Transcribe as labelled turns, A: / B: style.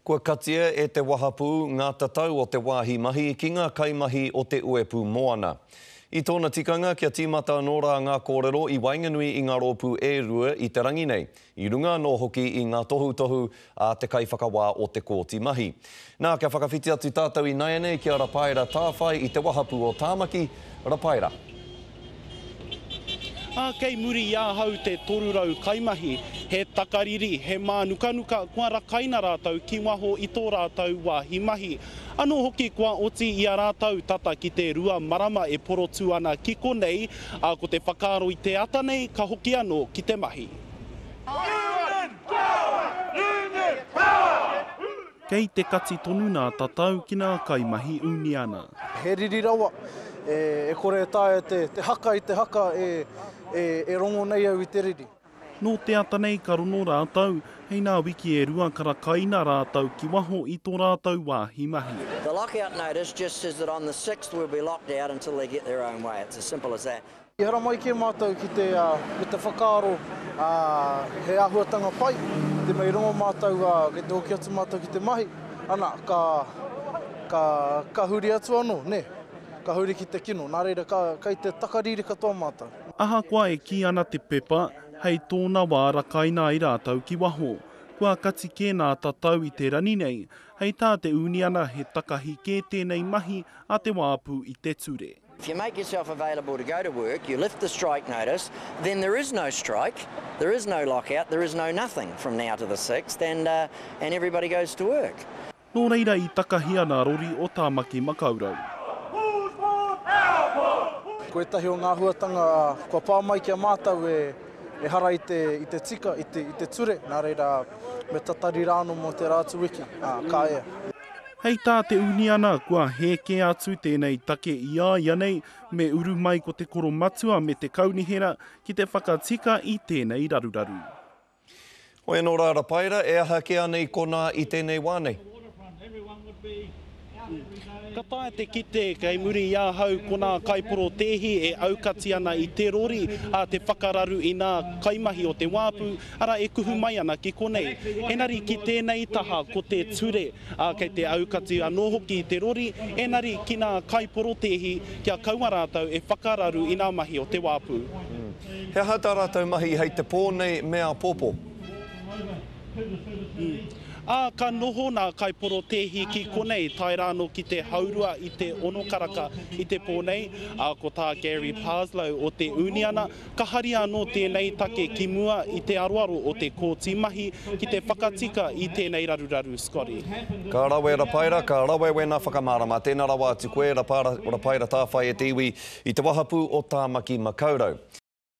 A: Kua katia e te wahapū ngā tatau o te wāhi mahi ki ngā kaimahi o te uepū moana. I tōna tikanga kia tīmata anō rā ngā kōrero i waenganui i ngā rōpū e rua i te rangi nei, i runga anō hoki i ngā tohutohu a te kaiwhakawā o te Kōti Mahi. Nā, kia whakawhiti atu tātou ināianei ki a Rapaera Tāwhai i te wahapū o Tāmaki. Rapaera.
B: Ā, kei muri i ahau te 300 kaimahi, he takariri, he mānukanuka kua rakaina rātou ki waho i tō rātou wāhi mahi. Anō hoki kua oti i a rātou tata ki te rua marama e porotū ana ki konei, ā, ko te whakaaro i te ata nei ka hoki anō ki te mahi.
C: Union power! Union power!
B: Kei te kati tonu nā tatau ki nā kaimahi uniana.
D: He riri rawa, e kore e taea te haka i te haka e rongo nei au i te riri.
B: Nō te ata nei ka rono rātou, hei nā wiki e rua ka rakaina rātou ki waho i tō rātou wāhi mahi.
E: The lockout notice just says that on the sixth we'll be locked out until they get their own way. It's as simple as that.
D: I haramai kē mātou ki te, me te whakaaro, he āhuatanga pai, te mea i rongo mātou, kei te hoki atu mātou ki te mahi, ana, ka, ka, ka huri atu anō, nē, ka huri ki te kino, nā reira, ka, kei te takariri katoa mātou.
B: Ahakoa e kī ana te pepa, hei tōna wā rakaina ai rātou ki waho. Kua kati kē nā tatau i te rani nei, hei tā te uniana he takahi kē tēnei mahi a te wāpu i te ture.
E: If you make yourself available to go to work, you lift the strike notice, then there is no strike, there is no lockout, there is no nothing from now to the 6th and, uh, and everybody goes to work.
B: Nō reira i takahia nā rori o Tāmaki Makaurau.
D: Ko ētahi o ngā āhuatanga kua pā mai ki a mātou e ehara i te, i te tika, i te, i te ture, nā reira me tatari rā anō mō tērā atu wiki, ā, ka ea.
B: Hei tā te uniana, kua hē kē atu tēnei take i a ia nei, me uru mai ko te koromatua me te kaunihera ki te whakatika i tēnei raruraru.
A: Hoi anō rā Rapaera, e aha kē ana i konā i tēnei wā nei?
B: Ka taea te kite kei muri i ahau ko nā kaiporotēhi e aukati ana i te rori a te whakararu i nā kaimahi o te wāpu, arā e kuhu mai ana ki konei. Enari ki tēnei taha ko te ture, ā, kei te aukati anō hoki i te rori, enari ki nā kaiporotēhi kia kaua rātou e whakararu i nā mahi o te wāpu.
A: He aha tā rātou mahi hei te pō nei me āpōpō?
B: Ā, ka noho nā kaiporotēhi ki konei tae rānō ki te haurua i te ono karaka i te pō nei, ā, ko tā Gary Parslow o te uniana, ka haria anō tēnei take ki mua i te aroaro o te Kōti Mahi ki te whakatika i tēnei raruraru, Scotty.
A: Ka rawe Rapaera, ka rawe wena whakamārama. Tēnā rawa atu koe, Rapaera Tāwhai e te iwi i te wahapū o Tāmaki Makaurau.